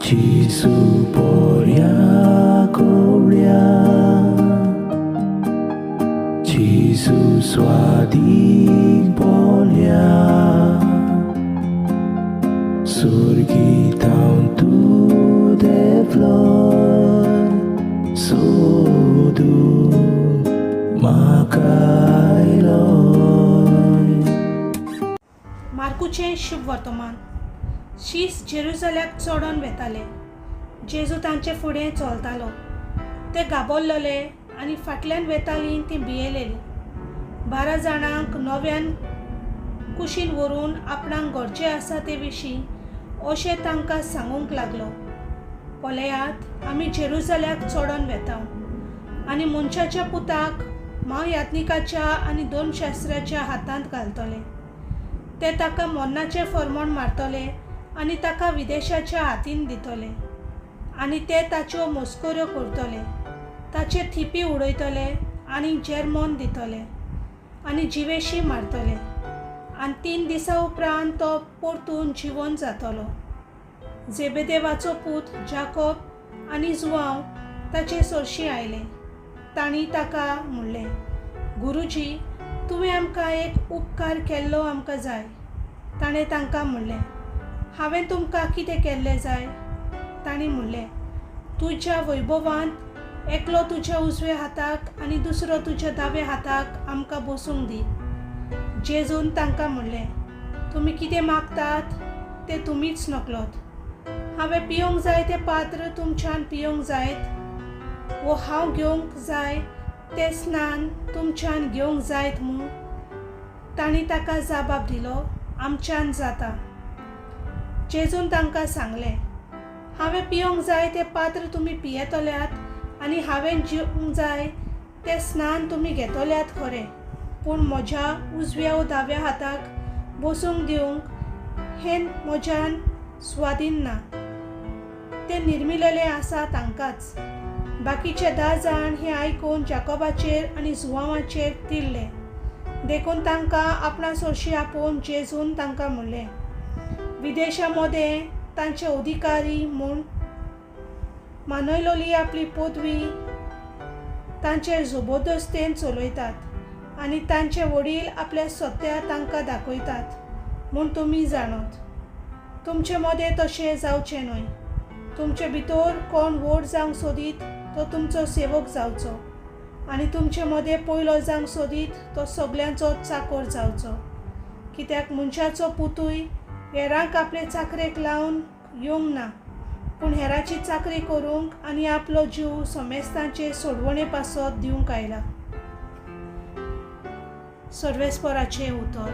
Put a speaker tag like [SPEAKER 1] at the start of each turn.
[SPEAKER 1] जेजू बऱ्या गवळ्या, जेजू स्वादीक बोल्या, सुर्गी थावन तूं देंवलोय, सोदूंक म्हाका आयलोय.
[SPEAKER 2] मार्कूचें शुभ वर्तमान. शीस जेरुजाल्याक चडोन वेताले. जेजू तांचे फुडें चलतालो. ते घाबरलेले आनी फाटल्यान वेतालीं तीं भियेलेलीं. 12 जाणांक नव्यान कुशीन व्हरून आपणाक घडचें आसा ते विशीं अशें तांकां सांगूंक लागलो, पळयात, आमी जेरुजाल्याक चडोन वेता आनी मनशाच्या पुताक म्हायात्निकाच्या आनी धर्मशास्त्र्याच्या हातांत घालतले. ते ताका मरणाचें फर्मण मारतले आनी ताका विदेशाच्या हातीन दितले आनी ते ताच्यो मस्कऱ्यो करतले, ताचेर थिपी उडयतले आनी जेरमोन दितले आनी जिवेशी मारतले आनी 3 दिसां उपरांत तो परतून जिवन जातलो. जेबेदेवाचो पूत जाकोब आनी जुआंव ताचे सरशीं आयले. तांणी ताका म्हणलें, गुरुजी, तुवें आमकां एक उपकार केल्लो आमकां जाय. ताणें तांकां म्हणलें, हांवें तुमकां कितें केल्लें जाय? तांणी म्हणलें, तुज्या वैभवांत एकलो तुज्या उजव्या हाताक आनी दुसरो तुज्या दाव्या हाताक आमकां बसूंक दी. जेजून तांकां म्हणलें, तुमी कितें मागतात तें तुमीच नकलोत. हांवें पिवंक जाय तें पात्र तुमच्यान पिवंक जायत, वो हांव घेवंक जाय तें स्नान तुमच्यान घेवंक जायत मूं? तांणी ताका जबाब दिलो, आमच्यान जाता. जेजून तांकां सांगलें, हांवें पिवंक जाय तें पात्र तुमी पियेतल्यात आनी हांवें जेवंक जाय तें स्नान तुमी घेतल्यात खरें, पूण म्हज्या उजव्या वो दाव्या हाताक बसूंक दिवंक हें म्हज्यान स्वाधीन ना. तें निर्मिलेलें आसा तांकांच. बाकीचे 10 जाण हें आयकून जाकोबाचेर आनी जुआंवाचेर तिडले. देखून तांकां आपणा सरशीं आपोवन जेजून तांकां म्हणलें, विदेशा मदें तांचे अधिकारी म्हूण मानयलोली आपली पदवी तांचेर जबरदस्तेन चलयतात आनी तांचे वडील आपल्या सत्या तांकां दाखयतात म्हूण तुमी जाणत. तुमचे मदें तशें जावचें न्हय. तुमचे भितर कोण व्हड जावंक सोदीत तो तुमचो सेवक जावचो आनी तुमचे मदें पयलो जावंक सोदीत तो सगल्यांचो चाकर जावचो. कित्याक मनशाचो पुतूय हेरांक आपले चाकरेक लावन येवंक ना, पूण हेराची चाकरी करूंक आनी आपलो जीव समेस्तांचे सोडवणे पासत दिवंक आयला. सर्वेस्पराचें उतर.